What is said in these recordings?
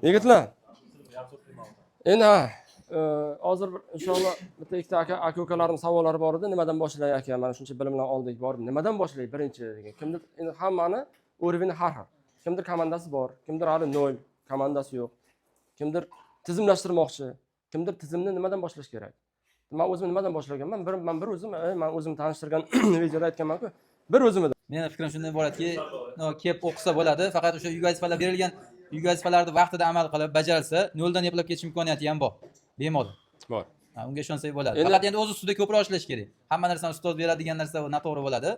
Yigitlar, endi ha, hozir inshaalloh bitta ikkita aka aka ukalarning savollari bor edi. Nimadan boshlay, aka? Mana shuncha bilimlar oldik, borib nimadan boshlay birinchi degan. Kimdir, endi hammani уровень i har xil. Kimdir komandasi bor, kimdir hali nol, komandasi yo'q, kimdir tizimlashtirmoqchi, kimdir tizimni nimadan boshlash kerak. Man o'zim nimadan boshlaganman? Bir man bir o'zim, man o'zim tanishtirgan videoda aytganmanku, bir o'zim edim. Meni fikrim shundan iboratki, no, kelib o'qisa bo'ladi. Faqat o'sha uy vazifalar berilgan, uy vazifalarni vaqtida amal qilib bajarsa, noldan eplab ketish imkoniyati ham bor. Bemalol. Bor. Ha, unga ishonsak bo'ladi. Endi Faqat endi o'zi ustida ko'proq ishlash kerak. Hamma narsani ustoz beradi degan narsa u noto'g'ri bo'ladi.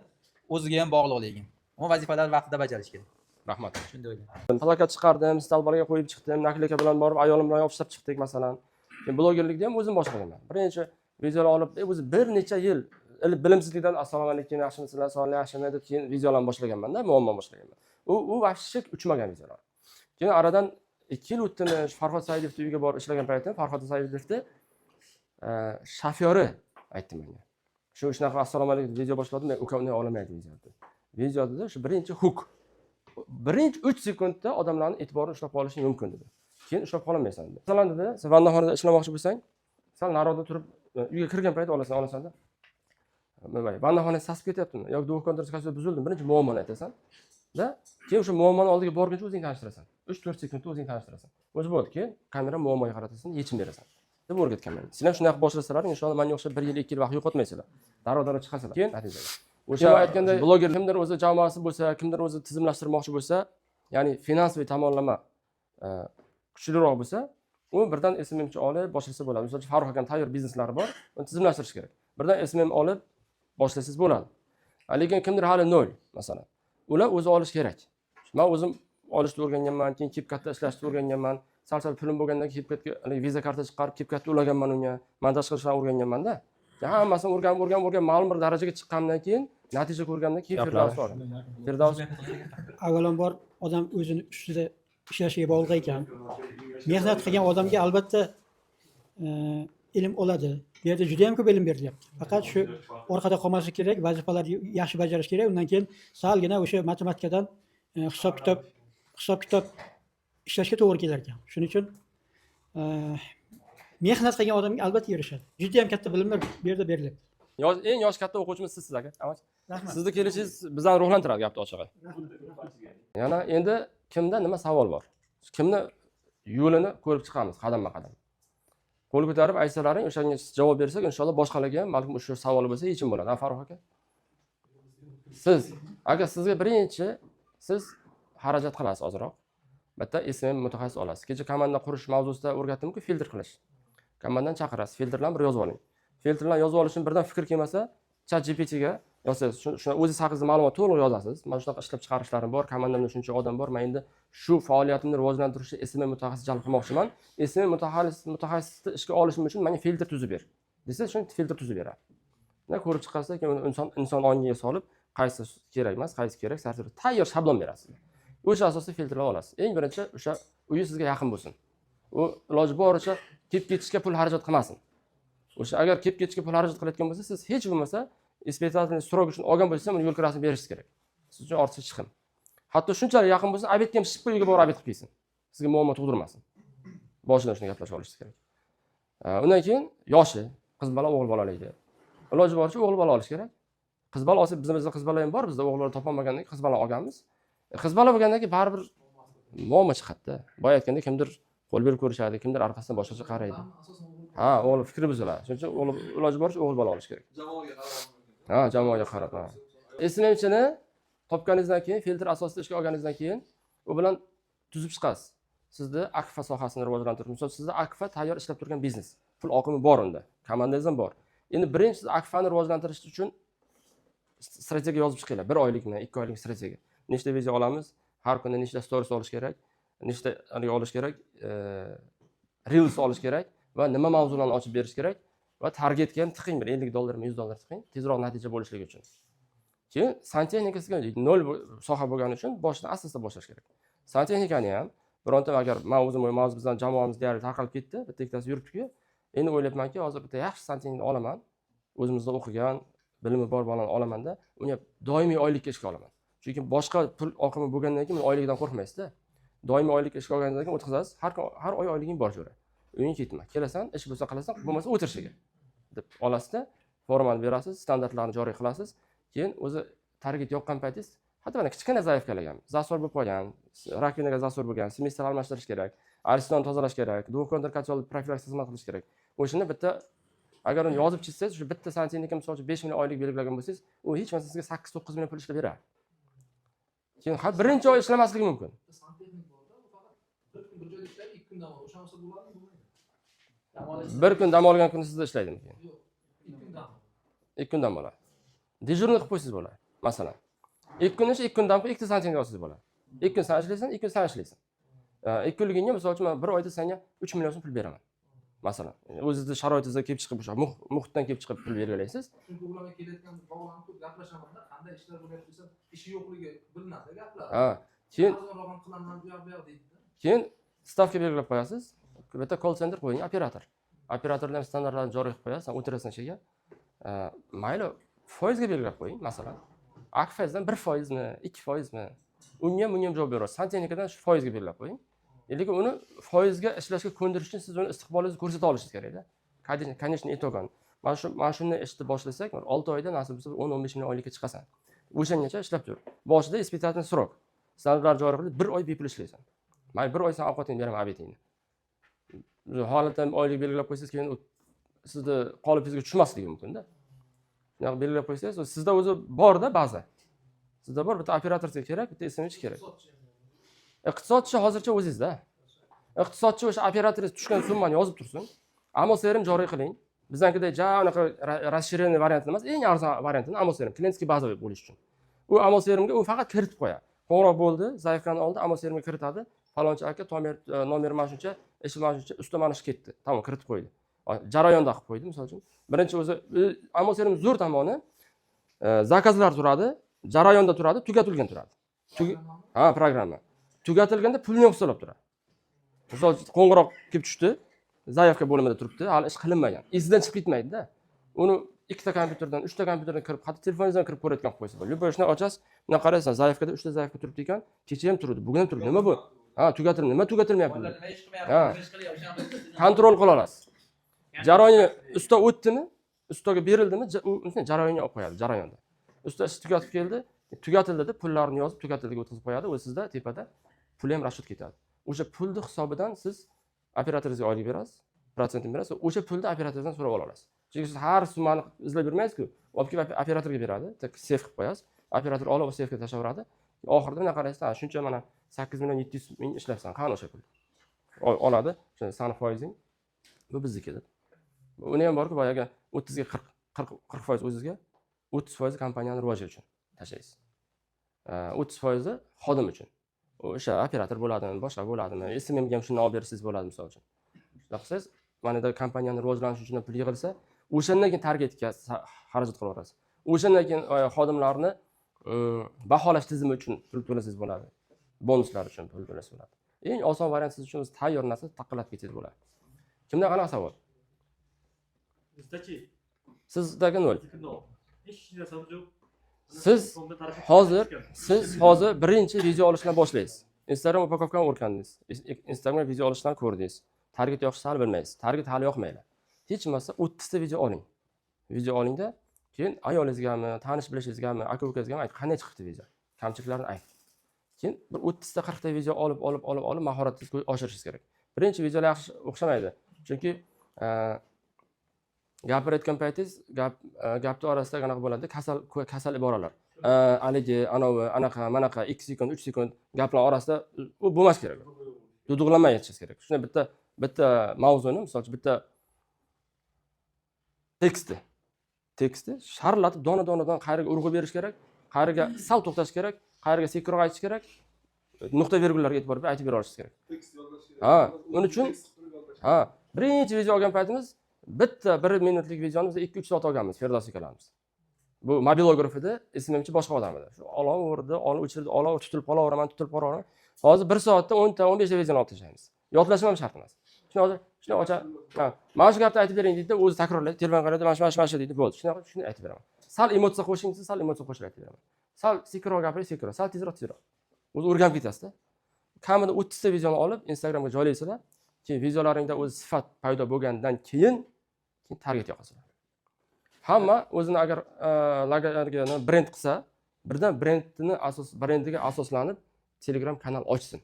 O'ziga ham bog'liq lekin. U vazifalarni vaqtida bajarish kerak. Rahmat. Shunday o'ylayman. Plakat chiqardim, столба ga qo'yib chiqdim, наклейка bilan borib ayolim bilan yopishtirib chiqdik, masalan. Keyin blogerlikni ham o'zim boshlaganman. Birinchi videolar olib, o'zi bir necha yil bilimsizlikdan "Assalomu alaykum, yaxshimisizlar, sog'lik yaxshimi?" deb keyin videolarni boshlaganmanda, muammo boshlaganman. U вообще uchmagan videolar. Keyin aradan 2 yil o'tdimi, shu Farhod Saidovni uyiga borib ishlagan paytim Farhod Saidovni shofyori aytdi menga. Shu shunaqa "Assalomu alaykum" video boshladim, men uka, unday olmaydi video dedi. Video dedi, shu birinchi hook. Birinchi 3 sekundda odamlarni e'tiborini ushlab qolishing mumkin dedi. Keyin ushlab qololmaysan dedi. Masalan dedi, sen vannaxonada ishlamoqchi bo'lsang, sal naroqda turib, uyga kirgan payt olasan, olasanda. Vannaxona sasib ketyaptimi yoki двухконтур buzildi, birinchi muammoni aytasan da, keyin o'sha muammoni oldiga borguncha o'zing tanishtirasan. 3-4 sekundda o'zing tanishtirasan. O'zi bo'ldi, keyin kamera muammoga qaratasan, yechim berasan deb o'rgatganman. Sizlar shunaqa qilib boshlasalar, inshaalloh manga o'xshab bir yil, 2 yil vaqt yo'qotmaysizlar. Darrov darrov chiqasizlar. Keyin natijaga. O'sha aytganday, bloger kimdir o'zi jamoasi bo'lsa, kimdir o'zi tizimlashtirmoqchi bo'lsa, ya'ni финансовый tomonlama kuchliroq bo'lsa, u birdan SMMchi olib boshlasa bo'ladi. Misol uchun, Farruh akani tayyor bizneslari bor, uni tizimlashtirish kerak. Birdan SMM olib boshlasangiz bo'ladi. Lekin kimdir hali nol, masalan, ular o'zi olish kerak. Man o'zim olishni o'rganganman, keyin CapCutda ishlashni o'rganganman. Sal sal pulim bo'lgandan keyin CapCutga haligi Visa karta chiqarib, CapCutni ulaganman, unga montaj qilishni o'rganganmanda. Hammasini o'rganib, o'rganib, o'rganib, ma'lum bir darajaga chiqqandan keyin, natija ko'rgandan keyin Gaplar. Firdavs oldim, Firdavs. Avvalambor, odam o'zini ustida ishlashiga bog'liq ekan. Mehnat qilgan odamga albatta ilm oladi. Bu yerda juda yam ko'p ilm berilyapti. Faqat shu orqada qolmaslik kerak, vazifalarni yaxshi bajarish kerak. Undan keyin salgina o'sha matematikadan hisob kitob ishlashga to'g'ri kelar ekan. Shuning uchun mehnat qilgan odamga albatta erishadi. Juda yam katta bilimlar bu yerda berilyapti. Yosh, eng yoshi katta o'quvchimiz sizsiz, aka. Rahmat. Rahmat. Sizni kelishingiz bizani ruhlantiradi, gapni ochig'i. Yana endi kimda nima savol bor, kimni yo'lini ko'rib chiqamiz qadamma qadam. Qo'l ko'tarib aytsalaring, o'shanga javob bersak, inshaalloh boshqalarga ham balkim o'sha savol bo'lsa, yechim bo'ladi. Ha, Farruh aka, siz, aka, sizga birinchi siz xarajat qilasiz ozroq, bitta SMM mutaxassis olasiz. Kecha komanda qurish mavzusida o'rgatdimku, filtr qilish. Komandadan chaqirasiz, filtrlarni bir yozib oling. Filtrlarni yozib olish uchun birdan fikr kelmasa, ChatGPTga yozsangiz, shuni o'zingiz haqingizda ma'lumot to'liq yozasiz. "Mana shunaqa ishlab chiqarishlarim bor, komandamda shuncha odam bor, man endi shu faoliyatimni rivojlantirishda SMM mutaxassis jalb qilmoqchiman, SMM mutaxassisni ishga olishim uchun menga filtr tuzib ber", desa, shuni filtr tuzib beradi. Unda ko'rib chiqasiz, keyin uni inson ongiga solib, qaysi kerak emas, qaysi kerak, sarflab tayyor shablon berasiz. O'sha asosda filtrlab olasiz. Eng birinchi o'sha uyi sizga yaqin bo'lsin, u iloji boricha kelib ketishga pul xarajat qilmasin. O'sha agar kelib ketishga pul xarajat qilayotgan bo'lsa, siz hech bo'lmasa испытательный срок uchun olgan bo'lsangiz ham, uni yo'l kirasini berishingiz kerak. Siz uchun ortiqcha chiqim. Hatto shunchalik yaqin bo'lsa, обед ga ham shippa uyga borib обед qilib kelsin, sizga muammo tug'dirmasin. Boshidan shuni gaplashib olishingiz kerak. Undan keyin yoshi, qiz bola, o'g'il bolaligi. Iloji boricha o'g'il bola olish kerak. Qiz bola olsa, bizda qiz bola ham bor, bizda o'g'il bola topolmagandan keyin qiz bola olganmiz. Qiz bola bo'lgandan keyin baribir muammo chiqadida. Boya aytgandek, kimdir qo'l berib ko'rishadi, kimdir orqasidan boshqacha qaraydi. Ha, o'g'il fikri buziladi. Shuning uchun o'g'il, iloji boricha o'g'il bola olish kerak. Jamoaga qarab. Ha, jamoaga qarab. Ha, SMMchini topganingizdan keyin, filtr asosida ishga olganingizdan keyin, u bilan tuzib chiqasiz sizni Akfa sohasini rivojlantirish. Misol, sizda Akfa tayyor ishlab turgan biznes, pul oqimi bor, unda komandangiz ham bor. Endi birinchi siz Akfani rivojlantirish uchun strategiya yozib chiqinglar. Bir oylikmi, 2 oylik strategiya: nechta video olamiz har kuni, nechta stories olish kerak, nechta haligi olish kerak, reels olish kerak va nima mavzularni ochib berish kerak. Va targetga ham tiqing, bir 50 dollarmi, 100 dollar tiqing, tezroq natija bo'lishligi uchun. Keyin santexnikasiga nol soha bo'lgani uchun boshidan asta boshlash kerak. Santexnikani ham bironta, agar man o'zim mavzu, bizani jamoamiz deyarli tarqalib ketdi, bitta ikkitasi yuribdiku. Endi o'ylayapmanki, hozir bitta yaxshi santexnikni olaman, o'zimizda o'qigan, bilimi bor bolani olamanda, uni doimiy oylikka ishga olaman. Chunki boshqa pul oqimi bo'lgandan keyin oyligidan qo'rqmaysizda. Doimiy oylik ishga olgandan keyin o'tkazasiz, har kun, har oy oyliging bor, jo'ra, uyingga ketma, kelasan, ish bo'lsa qilasan, bo'lmasa o'tir ishiga deb olasizda, formani berasiz, standartlarni joriy qilasiz. Keyin o'zi target yoqqan paytingiz, hatto mana kichkina заявка lar ham, засор bo'lib qolgan, раковина ga засор bo'lgan, смесь almashtirish kerak, ariston tozalash kerak, двухконтур котёл profilaktika xizmat qilish kerak. O'shani bitta, agar uni yozib chizsangiz, shu bitta santexnika, misol uchun, 5 million oylik belgilagan bo'lsangiz, u hech bo'lmasa sizga 8-9 million pul ishlab beradi. Keyin har birinchi oy ishlamasligi mumkin. Santexnik borda, u faqat bir kun bir joyda ishlaydi, 2 kun dam oladi. O'sha bo'lsa bo'ladimi, bo'lmaydi? Bir kun dam olgan kuni sizda ishlaydimi keyin? Yo'q, 2 kun dam. 2 kun dam oladi. Дежурный qilib qo'ysangiz bo'ladi. Masalan, 2 kun ish, 2 kun dam qilib, ikkita santexnik olsangiz bo'ladi. 2 kun san ishlaysan, 2 kun san ishlaysan. 2 kunligingga, misol uchun, man bir oyda senga 3 million so'm pul beraman, masalan. O'zizni sharoitingizga kelib chiqib, o'sha muhitdan kelib chiqib pul belgilaysiz. Chunki ularga kelayotgan bog'lanib ko'p gaplashamanda, qanday ishlar bo'lyapti desam, ishi yo'qligi bilinadi gaplar. Ha, keyin Arzonroq ham qilaman, bu yoq bu yoq deydi. Keyin stavka belgilab qo'yasiz. Bitta call center qo'ying, operator. Operatorlar ham standartlarni joriy qilib qo'yasiz, san o'tirasan ishiga. Mayli, foizga belgilab qo'ying, masalan, akfazdan 1 foizmi, 2 foizmi, unga ham, bunga ham javob berasiz. Santexnikadan shu foizga belgilab qo'ying. Lekin uni foizga ishlashga ko'ndirish uchun siz uni istiqbolingizni ko'rsata olishingiz kerakda. Конечно, итог ni mana shuni ishni boshlasak, 6 oyda nasib bo'lsa 10-15 million oylikka chiqasan. O'shangacha ishlab tur. Boshida испытательный срок, standartlar joriy qilib, bir oy bepul ishlaysan. Mayli, bir oy san ovqatingni beraman, обед ingni. Holatdan oylik belgilab qo'ysangiz, keyin u sizni qolipingizga tushmasligi mumkinda. Shunaqa belgilab qo'ysangiz, u sizda o'zi borda, baza sizda bor. Bitta operator kerak, bitta SMMchi kerak. Iqtisodchi hozircha o'zingizda. Iqtisodchi o'sha operatoringiz tushgan summani yozib tursin. amoCRM joriy qiling. Biznikidek ja unaqa расширенный variantini emas, eng arzon variantini, amoCRM, клиентский baza bo'lishi uchun. U amoCRMga u faqat kiritib qo'yadi. Qo'ng'iroq bo'ldi, заявка ni oldi, amoCRMga kiritadi: falonchi aka, nomer mana shuncha, ishi mana shuncha, usta mana shu ketdi, tamom, kiritib qo'ydi. Jarayonda qilib qo'ydi. Misol uchun, birinchi o'zi amoCRM zo'r tomoni, заказ lar turadi, jarayonda turadi, tugatilgan turadi. Ha, programma tugatilganda pulni ham hisoblab turadi. Misol uchun, qo'ng'iroq kelib tushdi, заявка bo'limida turibdi, hali ish qilinmagan, esidan chiqib ketmaydida. Uni ikkita kompyuterdan, uchta kompyuterdan kirib, hatto telefoningizdan kirib ko'rayotgan qilib qo'ysa bo'ladi. Любой shuni ochasiz, bundoq qaraysiz, заявка da uchta заявка turibdi ekan, kecha ham turibdi, bugun ham turibdi, nima bu? Ha, tugatildi, nima tugatilmayapti? Bolalar nima ish qilmayapti, Ha. nima ish qilyapti, o'shani. Контроль qila olasiz. Jarayoni usta o'tdimi, ustaga berildimi, u jarayonga olib qo'yadi. Jarayonda usta ishni tugatib keldi, tugatildi deb pullarni yozib, tugatildiga o'tkazib qo'yadi. O'zi sizda tepada puli ham расчет ketadi. O'sha pulni hisobidan siz operatoringizga oylik berasiz, protsentini berasiz. O'sha pulni operatordan so'rab ola olasiz, chunki siz har summani izlab yurmaysizku. Olib kelib operatorga beradi, seyf qilib qo'yasiz, operator olib seyfga tashlayveradi. Oxirida bunday qaraysiz: "Ha, shuncha, mana 8 million 700 ming ishlabsan, qani o'sha pul?" Oladi, o'sha sani foizing bu bizniki deb. Uni ham borku, boyagi 30ga 40, 40% o'zizga, 30 foizi kompaniyani rivoji uchun tashlaysiz, 30 foizi xodim uchun, o'sha operator bo'ladimi, boshqa bo'ladimi, SMMga ham shuni olib bersangiz bo'ladi. Misol uchun, shunaqa qilsangiz, mana yerda kompaniyani rivojlanishi uchun pul yig'ilsa, o'shandan keyin targetga xarajat qilib yuborasiz. O'shandan keyin xodimlarni baholash tizimi uchun pul to'lasangiz bo'ladi, bonuslar uchun pul to'lasangiz bo'ladi. Eng oson variant siz uchun o'zi tayyor narsa, taqillatib ketsangiz bo'ladi. Kimda qanaqa savol? Bizdachi? Sizdagi nol. Nol. Hech narsamiz yo'q. Siz Telefonda tarafga hozir tushgan. Siz hozir birinchi video olishdan boshlaysiz. Instagram упаковка ni o'rgandingiz, Instagram video olishdan ko'rdingiz, target yoqishni hali bilmaysiz, target hali yoqmaydi. Hech bo'lmasa 30ta video oling. Video olingda, keyin ayolingizgami, tanish bilishingizgami, aka ukangizgami ayt, qanday chiqibdi video, kamchiliklarni ayt. Keyin bir 30ta, 40ta video olib, olib, olib, olib, mahoratingizni oshirishingiz kerak. Birinchi videolar yaxshi o'xshamaydi, chunki gapirayotgan paytingiz gapni orasida qanaqa bo'ladi, kasal kasal iboralar, haligi, anavi, anaqa, manaqa, 2 sekund, 3 sekund gaplar orasida u bo'lmas kerak, duduqlamay aytishingiz kerak. Shunda bitta bitta mavzuni, misol uchun, bitta tekstni sharlatib, dona donadan qayerga urg'u berish kerak, qayerga sal to'xtash kerak, qayerga sekinroq aytish kerak, nuqta vergullarga e'tibor berib aytib bera olishingiz kerak. Ha, uning uchun, ha, birinchi video olgan paytimiz bitta bir minutlik videoni biz 2-3 soat olganmiz. Firdavs ikkalamiz. Bu mobilograf edi, SMMchi boshqa odam edi. Shu olaverdi, olib o'chirdi, olov tutilib qolaveraman, tutilib qolaveraman. Hozir bir soatda 10ta, 15ta videoni olib tashlaymiz. Yodlashim ham shart emas. Shuni hozir shuni ocha, ha, mana shu gapni aytib bering deydi, o'zi takrorlaydi, telefon qaraydi, mana shu, mana shu, mana shu deydi, bo'ldi. Shunaqa shuni aytib beraman. Sal emotsiya qo'shing desa, sal emotsiya qo'shib aytib beraman. Sal sekinroq gapiring, sekinroq, sal tezroq, tezroq. O'zi o'rganib ketasizda. Kamida 30 ta videoni olib, Instagramga joylaysizlar. Keyin videolaringda o'zi sifat paydo bo'lgandan keyin target yoqasizlar. Hamma o'zini agar logoini brend qilsa, birdan brendiga asoslanib Telegram kanal ochsin.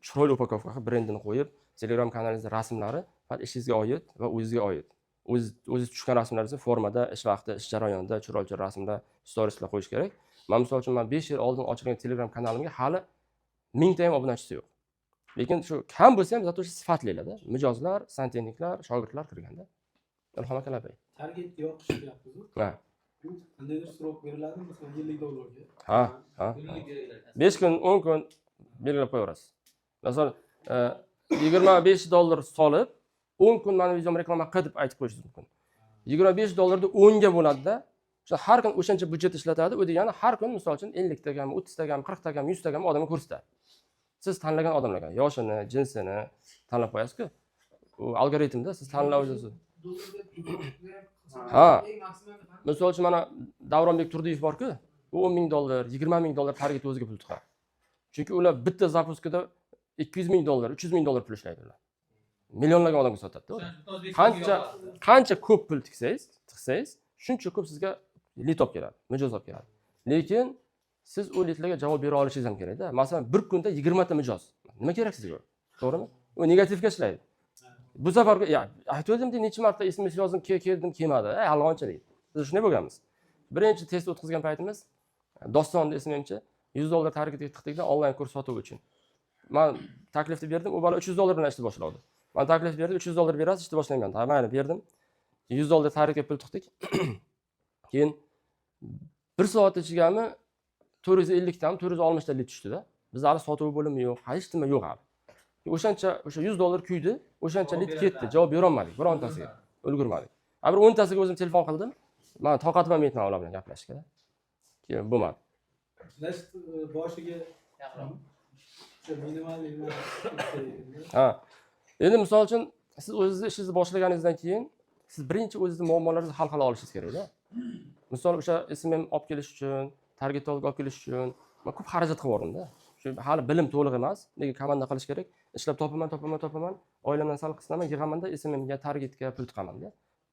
Chiroyli упаковка qilib, brendini qo'yib, Telegram kanalingizda rasmlari faqat ishingizga oid va o'zizga oid. O'zingiz tushgan rasmlaringizni formada, ish vaqti, ish jarayonida chiroyli chiroyli rasmlar, storieslar qo'yish kerak. Man, misol uchun, man 5 yil oldin ochilgan Telegram kanalimga hali 1000 ta ham obunachisi yo'q. Lekin shu kam bo'lsa ham, зато o'sha sifatlilarda mijozlar, santexniklar, shogirdlar kirganda. Ilhom aka, labay. Target yoqish deyapmizu. Ha. Bu qandaydir срок beriladimi, masalan, yillik dollarga? Ha, 5 kun, 10 kun belgilab qo'yaverasiz. Masalan, 25 dollar solib, 10 kun mani videom reklama qil deb aytib qo'yishingiz mumkin. 25 dollarni 10 ga bo'ladida, o'sha har kun o'shancha byudjet ishlatadi. U degani har kun, misol uchun, 50 tagami, 30 tagami, 40 tagami, 100 tagami odamga ko'rsatadi. Siz tanlagan odamlarga yoshini, jinsini tanlab qo'yasizku, u algoritmda siz tanlovsiz. Ha. Misol uchun, mana Davronbek Turdiyev borku, u 10 ming dollar, 20 ming dollar target o'ziga pul tiqadi, chunki ular bitta запуск ida 200 ming dollar, 300 ming dollar pul ishlaydi. Ular millionlagan odamga sotadida ular. Qancha ko'p pul tiqsangiz, shuncha ko'p sizga lid olib keladi, mijoz olib keladi. Lekin siz u lidlarga javob bera olishingiz ham kerakda. Masalan, bir kunda 20 ta mijoz nima kerak sizga, to'g'rimi? U negativga ishlaydi. Bu safar ya aytgandim, necha marta SMS yozdim, keldim, kelmadi, ey yolg'onchi deydi. Biz shunday bo'lganmiz. Birinchi test o'tkazgan paytimiz Dostonni SMMchi 100 dollar targetga tiqdikda, onlayn kurs sotuv uchun. Man taklifni berdim, u bola 300 dollar bilan ishni boshladi. Man taklif berdim, 300 dollar berasiz, ishni boshlayman. Ha, mayli, berdim. 100 dollar targetga pul tiqdik. Keyin bir soat ichigami 450 tami, 460 ta lid tushdida. Bizda hali sotuv bo'limi yo'q, hech nima yo'q hali. O'shancha, o'sha 100 dollar kuydi, o'shancha lid ketdi, javob berolmadik birontasiga, ulgurmadik. A bir 10 tasiga o'zim telefon qildim, man toqatim ham yetmadi ular bilan gaplashishga. Keyin bo'lmadi. Значит, boshiga o'sha minimal. Ha, endi misol uchun, siz o'zingizni ishingizni boshlaganingizdan keyin siz birinchi o'zingizni muammolaringizni hal qila olishingiz kerakda. Misol, o'sha SMM olib kelish uchun, targetolog olib kelish uchun man ko'p xarajat qilib yubordimda. Shu hali bilim to'liq emas, lekin komanda qilish kerak. Ishlab topaman, topaman, topaman, oilamdan sal qisitaman, yig'amanda, SMMga, targetga pul tiqamanda.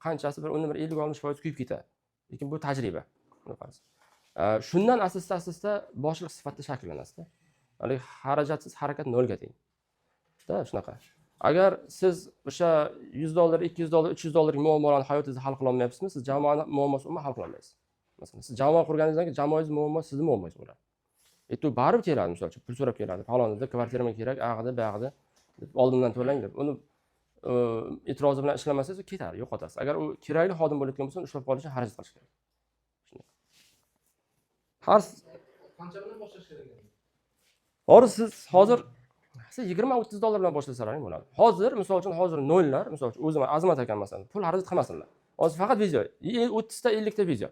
Qanchasi bir uni bir 50-60% kuyib ketadi, lekin bu tajriba. Bunaqasi. Shundan asta asta boshliq sifatida shakllanasizda. Haligi xarajatsiz harakat nolga teng da, shunaqa. Agar siz o'sha 100 dollar, 200 dollar, 300 dollarlik muammolarni hayotingizda hal qilolmayapsizmi, siz jamoani muammosini umuman hal qilolmaysiz. Masalan, siz jamoa qurganingizdan keyin jamoangiz muammosi sizni muammongiz bo'ladi. U baribir keladi, misol uchun, pul so'rab keladi, falonida kvartiramga kerak, ag'ida buyog'ida deb, oldindan to'lang deb. Uni e'tirozi bilan ishlamasangiz, u ketadi, yo'qotasiz. Agar u kerakli xodim bo'layotgan bo'lsa, uni ushlab qolish uchun xarajat qilish kerak. Shunday. Har Qancha bilan boshlash kerak endi? Hozir siz, hozir siz 20-30 dollar bilan boshlasalar ham bo'ladi. Hozir, misol uchun, hozir nollar, misol uchun, o'zim, Azamat akam, masalan, pul xarajat qilmasinlar. Hozir faqat video, 30 ta, 50 ta video.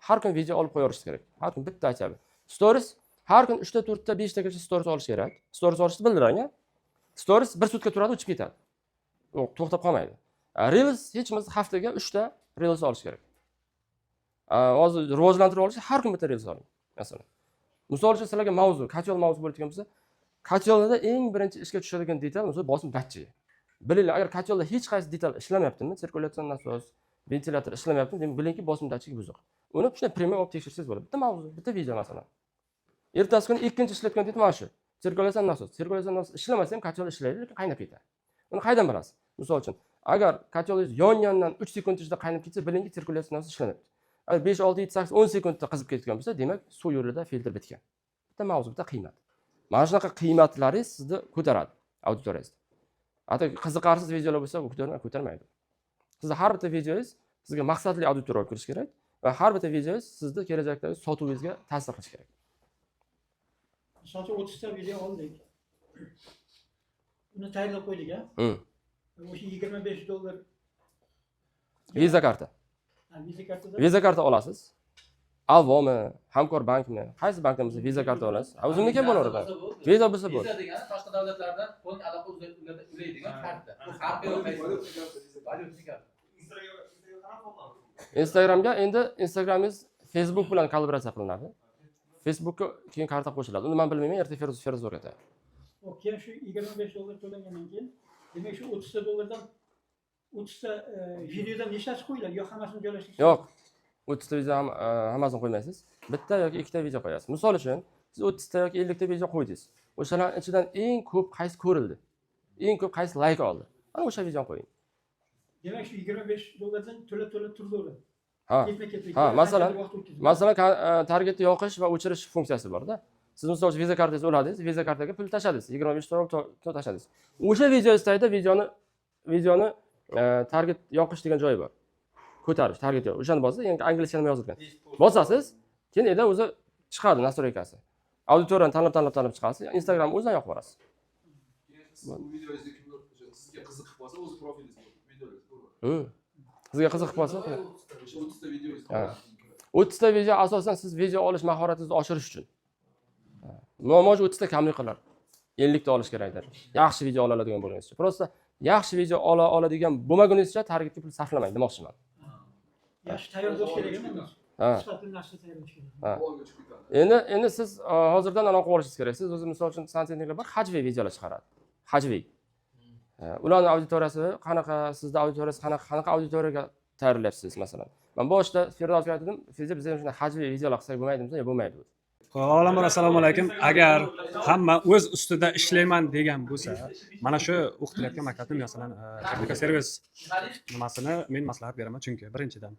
Har kun video olib qo'yaverish kerak. Har kun bitta aytyapti. Stories har kun uchta, to'rtta, beshtagacha stories olish kerak. Stories olishni bildirang, a? Stories bir sutka turadi, o'chib ketadi. Yo'q, to'xtab qolmaydi. Reels hech bo'lmasa haftaga uchta Reels olish kerak. Hozir rivojlantirib olish, har kun bitta Reels oling. Masalan. Misol uchun, sizlarga mavzu, котёл mavzu bo'ladigan bo'lsa, котёл da eng birinchi ishga tushadigan detal, misol, bosim datchigi. Bilinglar, agar котёл da hech qaysi detal ishlamayaptimi, sirkulyatsion nasos, ventilyator ishlamayaptimi, demak, bilingki, bosim datchigi buzuq. Uni shunday прямой olib tekshirsangiz bo'ladi. Bitta mavzu, bitta video masalan. Ertasi kuni ikkinchi ishlatgan detal mana shu. Sirkulyatsion nasos. Sirkulyatsion nasos ishlamasa ham котёл ishlaydi, lekin qaynab ketadi. Uni qayerdan bilasiz? Misol uchun, agar котёл ingiz yongandan 3 sekund ichida qaynab ketsa, bilingki, sirkulyatsion nasos ishlamayapti. Agar 5, 6, 7, 8, 10 sekundda qizib ketgan bo'lsa, demak, suv yo'lida filtr bitgan. Bitta mavzu, bitta qiymat. Mana shunaqa qiymatlaringiz sizni ko'taradi auditoriyangizni. Hatto qiziqarsiz videolar bo'lsa, u ko'tarmaydi. Sizni har bitta videongiz sizga maqsadli auditoriya olib kirish kerak va har bitta videongiz sizni kelajakdagi sotuvingizga ta'sir qilishi kerak. Misol uchun, 30 ta video oldik. Uni tayyorlab qo'ydik, a? O'sha 25 dollar. Visa karta. Ha, Visa kartada. Visa karta olasiz. Alvomi, Hamkor bankmi, qaysi bankdan bo'lsa Visa karta olasiz. Ha, o'zimniki ham bo'laveradi. Visa bo'lsa bo'ldi. Visa degani tashqi davlatlardan qo'l aloqa ulaydigan karta. Bu farqi yo'q qaysi. Valyutachi karta. Instagramga endi Instagramingiz Facebook bilan kollaboratsiya qilinadi. Facebookka keyin karta qo'shiladi. Uni men bilmayman, erta Feruz o'rgatadi. Hop, keyin shu 25 dollar to'langandan keyin, demak, shu 30 ta dollardan 30 ta videodan nechtasi qo'yiladi yo hammasini joylashtirish? Yo'q, 30 ta video hammasini qo'ymaysiz, bitta yoki ikkita video qo'yasiz. Misol uchun, siz 30 ta yoki 50 ta video qo'ydingiz, o'shalarni ichidan eng ko'p qaysi ko'rildi, eng ko'p qaysi layk oldi, ana o'sha videoni qo'ying. Demak, shu 25 dollardan to'lab to'lab turaveradi. Ha. Ketma ketlik. Ha, masalan, vaqt o'tkazib. Masalan, targetni yoqish va o'chirish funksiyasi borda. Siz, misol uchun, Visa kartangizni uladingiz, Visa kartaga pul tashladingiz, 25 dollar tashladingiz. O'sha videongiz tagida videoni target yoqish degan joyi bor, ko'tarish, target yoqish. O'shani bossangiz, ya'ni anglizcha nima yozilgan, bosasiz, keyin eda o'zi chiqadi настройка si. Auditoriyani tanlab, tanlab, tanlab chiqasiz, Instagram o'zidan yoqib borasiz. Keyin siz bu videongizga kimdir o'sha sizga qiziqib qolsa, o'zi profilingizga videolarni ko'radi. Sizga qiziqib qolsa. O'sha 30 ta videongizni. Ha. 30 ta video asosan siz video olish mahoratingizni oshirish uchun. Ha. Muammo shu, 30 ta kamlik qilar, 50 ta olish kerakdir yaxshi video ola oladigan bo'lganingizcha. Просто yaxshi video ola oladigan bo'lmaguningizcha targetga pul sarflamang demoqchiman. Yaxshi tayyor bo'lish kerak emas. Ha. Sifatli narsa tayyorlash kerak. Ha. Olga chiqib ketadi. Endi siz hozirdan anaqa qilib olishingiz kerak. Siz o'zi, misol uchun, santexniklar bor, hajviy videolar chiqaradi, hajviy. Ha, ularni auditoriyasi qanaqa, sizni auditoriyasi qanaqa, qanaqa auditoriyaga tayyorlayapsiz? Masalan, man boshida Firdavsga aytdim: "Firdavs, biz ham shunday hajviy videolar qilsak bo'lmaydimi?" desa, "Yo'q, bo'lmaydi" dedi. Avvalambor, assalomu alaykum. Agar hamma o'z ustida ishlayman degan bo'lsa, mana shu o'qitilayotgan maktabni, masalan, texnika servis nimasini men maslahat beraman. Chunki birinchidan,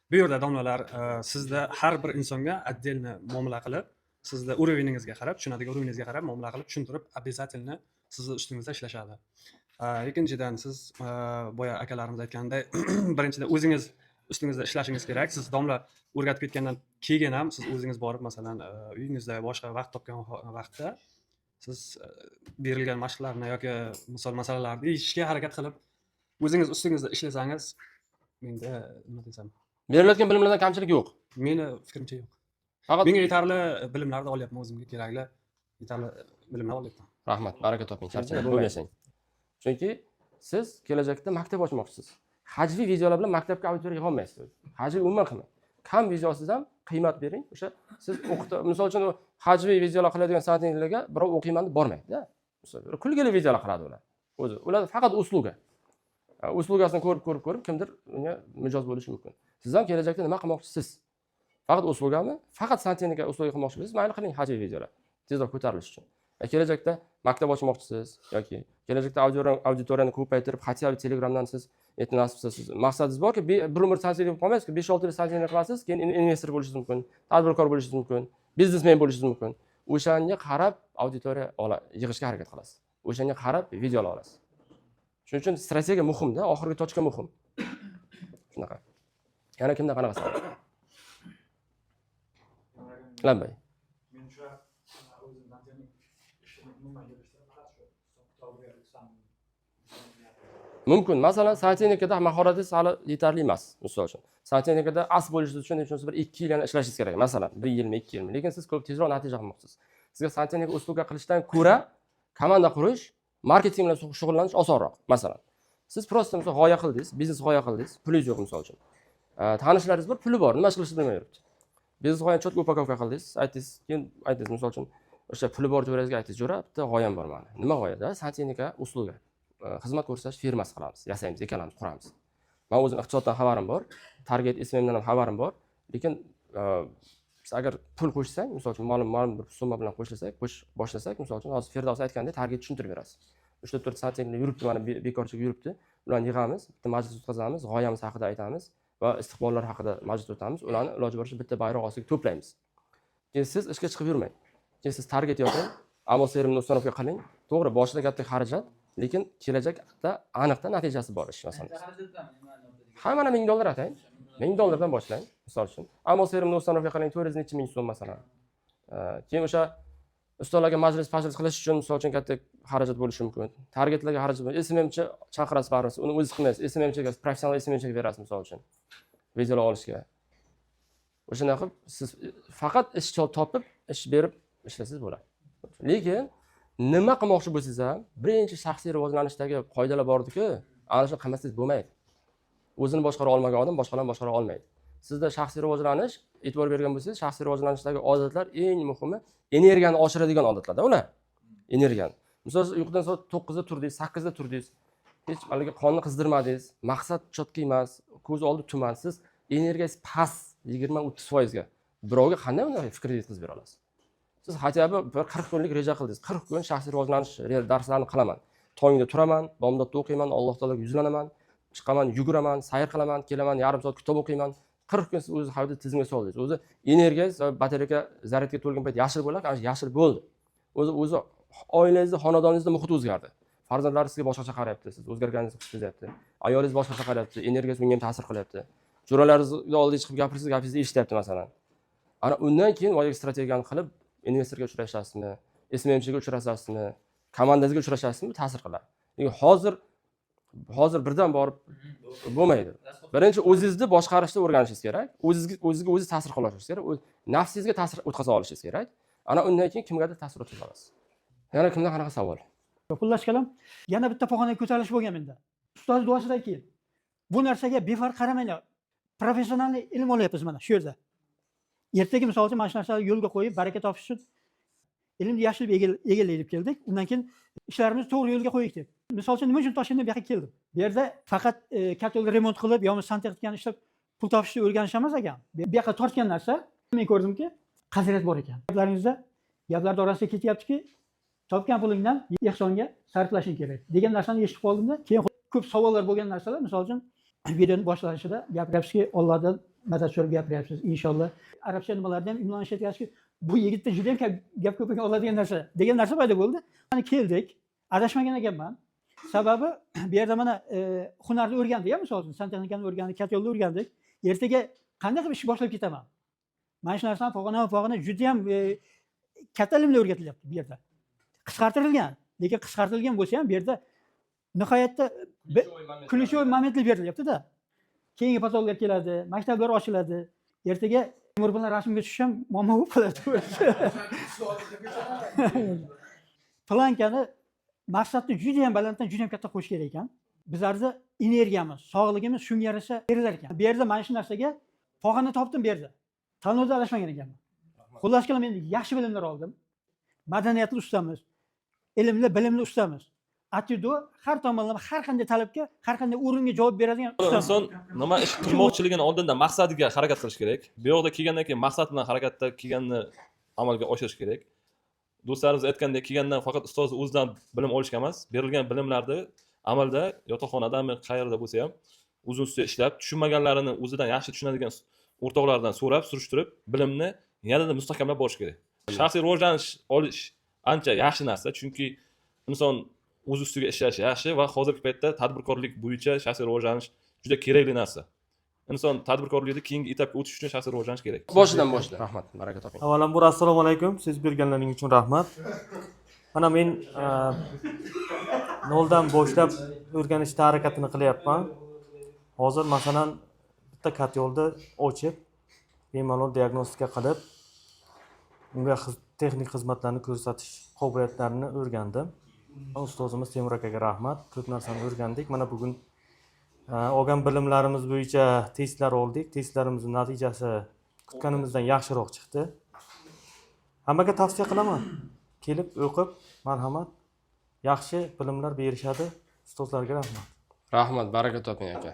bu yerda domlalar sizda har bir insonga отдельно muomala qilib, sizni уровень ingizga qarab, tushunadigan уровень ingizga qarab muomala qilib, tushuntirib, обязательно sizni ustingizda ishlashadi. Ikkinchidan, siz boya akalarimiz aytganday, birinchidan o'zingiz ustingizda ishlashingiz kerak. Siz domla o'rgatib ketgandan keyin ham siz o'zingiz borib, masalan, uyingizda boshqa vaqt topgan vaqtda siz berilgan mashqlarni yoki misol masalalarni yechishga harakat qilib, o'zingiz ustingizda ishlasangiz, menda, nima desam, Berilayotgan bilimlardan kamchilik yo'q. Meni fikrimcha, yo'q. Faqat Menga yetarli bilimlarni olyapman, o'zimga kerakli yetarli bilimlar olyapman. Rahmat, baraka toping, charchamang, Bo'lmaydi. ko'p yashang. Chunki siz kelajakda maktab ochmoqchisiz. Hajviy videolar bilan maktabga auditoriya yig'olmaysiz. Hajviy umuman qilmang. Kam videosiz ham qiymat bering. O'sha siz o'qita, misol uchun, u hajviy videolar qiladigan santexniklarga birov o'qiyman deb bormaydi-da. Misol, kulgili videolar qiladi ular. O'zi ular faqat услуга. Услуга sini ko'rib, ko'rib, ko'rib kimdir unga mijoz bo'lishi mumkin. Siz ham kelajakda nima qilmoqchisiz? Faqat услуга mi? Faqat santexnika услуга qilmoqchi bo'lsangiz, mayli, qiling hajviy videolar. Tezroq ko'tarilish uchun. Kelajakda maktab ochmoqchisiz yoki kelajakda auditoriyani ko'paytirib, хотя бы Telegramdan siz erta nasib qilsa, siz maqsadingiz borki, bir umr santexnik bo'lib qolmaysiz, 5-6 yil santexnik qilasiz, keyin investor bo'lishingiz mumkin, tadbirkor bo'lishingiz mumkin, biznesmen bo'lishingiz mumkin. O'shanga qarab auditoriya yig'ishga harakat qilasiz, o'shanga qarab videolar olasiz. Shuning uchun strategiya muhimda, oxirgi точка muhim. Shunaqa. Yana kimda qanaqa savol? Lambay. Men o'sha o'zim santexnik ishini umuman yig'ishtirib, faqat shu hisob kitobiga o'tsam. Mumkin. Masalan, santexnikada mahoratingiz hali yetarli emas. Misol uchun, santexnikada as bo'lishingiz uchun uchun bir 2 yil yana ishlashingiz kerak, masalan, bir yilmi, 2 yilmi. Lekin siz ko'p tezroq natija qilmoqchisiz. Sizga santexnika услуга qilishdan ko'ra komanda qurish, marketing bilan shug'ullanish osonroq. Masalan, siz просто, misol, g'oya qildingiz, biznes g'oya qildingiz, pulingiz yo'q, misol uchun. Tanishlaringiz bor, puli bor, nima ish qilishni bilmay yuribdi. Biznes g'oyani четко упаковка qildingiz, aytdingiz, keyin aytdingiz, misol uchun, o'sha puli bor jo'rangizga aytdingiz: "Jo'ra, bitta g'oyam bor mani". "Nima g'oya?" "Santexnika услуга, xizmat ko'rsatish firmasi qilamiz, yasaymiz, ikkalamiz quramiz. Man o'zim iqtisoddan xabarim bor, target SMMdan ham xabarim bor, lekin biz agar pul qo'shsang, misol uchun, ma'lum bir summa bilan qo'shilsak, boshlasak, misol uchun, hozir Firdavs aytgandek, target tushuntirib berasiz. Uchta, to'rt santexnik yuribdi, mana bekorchilik yuribdi, ularni yig'amiz, bitta majlis o'tkazamiz, g'oyamiz haqida aytamiz va istiqbollar haqida majlis o'tamiz, ularni iloji boricha bitta bayroq ostiga to'playmiz. Keyin siz ishga chiqib yurmang, keyin siz target yoping, amo CRMni установка qiling. To'g'ri, boshida katta xarajat, lekin kelajakda aniqda natijasi bor ish. Masalan, ha, mana 1000 dollar atang, 1000 dollardan boshlang. Misol uchun, amo CRMni установка qiling, 400 necha ming so'm, masalan. Keyin o'sha ustalarga majlis pajlis qilish uchun, misol uchun, katta xarajat bo'lishi mumkin, targetlarga xarajat. SMMchi chaqirasiz, baribir uni o'zingiz qilmaysiz, SMMchiga, professional SMMchiga berasiz, misol uchun, videolar olishga. O'shanaqa qilib siz faqat ish topib, ish berib ishlasangiz bo'ladi. Lekin nima qilmoqchi bo'lsangiz ham, birinchi shaxsiy rivojlanishdagi qoidalar bordiku, ana shuni qilmasangiz bo'lmaydi. O'zini boshqara olmagan odam boshqalarni boshqara olmaydi. Sizda shaxsiy rivojlanish, e'tibor bergan bo'lsangiz, shaxsiy rivojlanishdagi odatlar, eng muhimi energiyani oshiradigan odatlarda ular energiyani. Misol, siz uyqudan soat 9da turdingiz, 8da turdingiz, hech haligi qonni qizdirmadingiz, maqsad чёткий emas, ko'z oldi tuman, siz energiyangiz past, 20-30%ga. Birovga qanday unday fikr yetkazib bera olasiz? Siz хотя бы bir 40 kunlik reja qildingiz, 40 kun shaxsiy rivojlanish darslarini qilaman, tongda turaman, bomdodda o'qiyman, Alloh taologa yuzlanaman, chiqaman, yuguraman, sayr qilaman, kelaman, yarim soat kitob o'qiyman. 40 kun siz o'zi hayotni tizimga soldingiz. O'zi energiyangiz va batareykka zaryadga to'lgan payt yashil bo'ladi, ana shu yashil bo'ldi. O'zi oilangizda, xonadoningizda muhit o'zgardi, farzandlar sizga boshqacha qarayapti, siz o'zgarganingizni his sezyapti, ayolingiz boshqacha qarayapti, energiyasi unga ham ta'sir qilyapti, jo'ralaringizni oldiga chiqib gapirsangiz, gapingizni eshityapti, masalan. Ana undan keyin boyagi strategiyani qilib, investorga uchrashasizmi, SMMchiga uchrashasizmi, komandangizga uchrashasizmi, ta'sir qiladi. Lekin hozir birdan borib bo'lmaydi. Birinchi o'zingizni boshqarishni o'rganishingiz kerak, o'zingizga o'zingiz ta'sir qila olishingiz kerak, o'z nafsingizga ta'sir o'tkaza olishingiz kerak. Ana undan keyin kimgadir ta'sir o'tkaza olasiz. Yana kimda qanaqa savol? Xullas kalom, yana bitta pog'onaga ko'tarilish bo'lgan menda. Ustoz duosidan keyin. Bu narsaga befarq qaramanglar. Professional ilm olyapmiz mana shu yerda. Ertaga, misol uchun, mana shu narsani yo'lga qo'yib, baraka topish uchun ilmni yaxshilab egallaylik deb keldik. Undan keyin ishlarimizni to'g'ri yo'lga qo'ydik deb. Misol uchun, nima uchun Toshkentdan bu yoqqa keldim? Bu yerda faqat котёл remont qilib yoki santexnikani ishlab pul topishni o'rganish emas ekan. Bu yoqqa tortgan narsa, men ko'rdimki, qadriyat bor ekan. Gaplaringizda, gaplarni orasida ketyaptiki, topgan pulingdan ehsonga sarflashing kerak degan narsani eshitib qoldimda, keyin ko'p savollar bo'lgan narsalar, misol uchun, videoni boshlanishida gapiryapsizki, Ollohdan madad so'rab gapiryapsiz, inshaalloh. Arabcha nimalarda ham imloni ishlatyapsizki, bu yigitda juda ham gap ko'p ekan oladigan narsa degan narsa paydo bo'ldi. Mana keldik, adashmagan ekanman. Sababi bu yerda mana hunarni o'rgandik, misol uchun, santexnikani o'rgandik, котёл ni o'rgandik. Ertaga qanday qilib ish boshlab ketaman? Mana shu narsani pog'onama pog'ona juda ham katta ilmlar o'rgatilyapti bu yerda. Qisqartirilgan, lekin qisqartirilgan bo'lsa ham, bu yerda nihoyatda ключевой momentlar berilyapti-da. Keyingi поток lar keladi, maktablar ochiladi. Ertaga Timur bilan rasmga tushish ham muammo bo'lib qoladi. Планка ni, maqsadni juda ham balanddan, juda ham katta qo'yish kerak ekan. Bizlarni energiyamiz, sog'lig'imiz shunga yarasha berilar ekan. Bu yerda mana shu narsaga pog'ona topdim bu yerda. Tanlovda adashmagan ekanman. Xullas kalom, endi yaxshi bilimlar oldim. Madaniyatli ustamiz, ilmli, bilimli ustamiz. Atido har tomonlama, har qanday talabga, har qanday o'ringa javob beradigan ustamiz. Inson nima ish qilmoqchiligini oldindan maqsadiga harakat qilish kerak. Bu yoqda kelgandan keyin maqsad bilan harakatda kelganni amalga oshirish kerak. Do'stlarimiz aytgandek, kelgandan faqat ustozni o'zidan bilim olishga emas, berilgan bilimlarni amalda, yotoqxonadami, qayerda bo'lsa ham, o'zi ustida ishlab, tushunmaganlarini o'zidan yaxshi tushunadigan o'rtoqlaridan so'rab surishtirib, bilimni yanada mustahkamlab borish kerak. Shaxsiy rivojlanish olish ancha yaxshi narsa, chunki inson o'z ustiga ishlashi yaxshi va hozirgi paytda tadbirkorlik bo'yicha shaxsiy rivojlanish juda kerakli narsa. Inson tadbirkorlikda keyingi etapga o'tish uchun shaxsiy rivojlanish kerak. Boshidan boshidan. Rahmat, baraka toping. Avvalambor, assalomu alaykum. So'z berganlaring uchun rahmat. Mana men noldan boshlab o'rganishda harakatini qilyapman. Hozir, masalan, bitta котёл ni ochib, bemalol diagnostika qilib, unga texnik xizmatlarni ko'rsatish qobiliyatlarini o'rgandim. Ustozimiz Temur akaga rahmat, ko'p narsani o'rgandik. Mana bugun olgan bilimlarimiz bo'yicha testlar oldik. Testlarimizni natijasi kutganimizdan yaxshiroq chiqdi. Hammaga tavsiya qilaman, kelib o'qib, marhamat, yaxshi bilimlar berishadi. Ustozlarga rahmat. Rahmat, baraka toping, aka.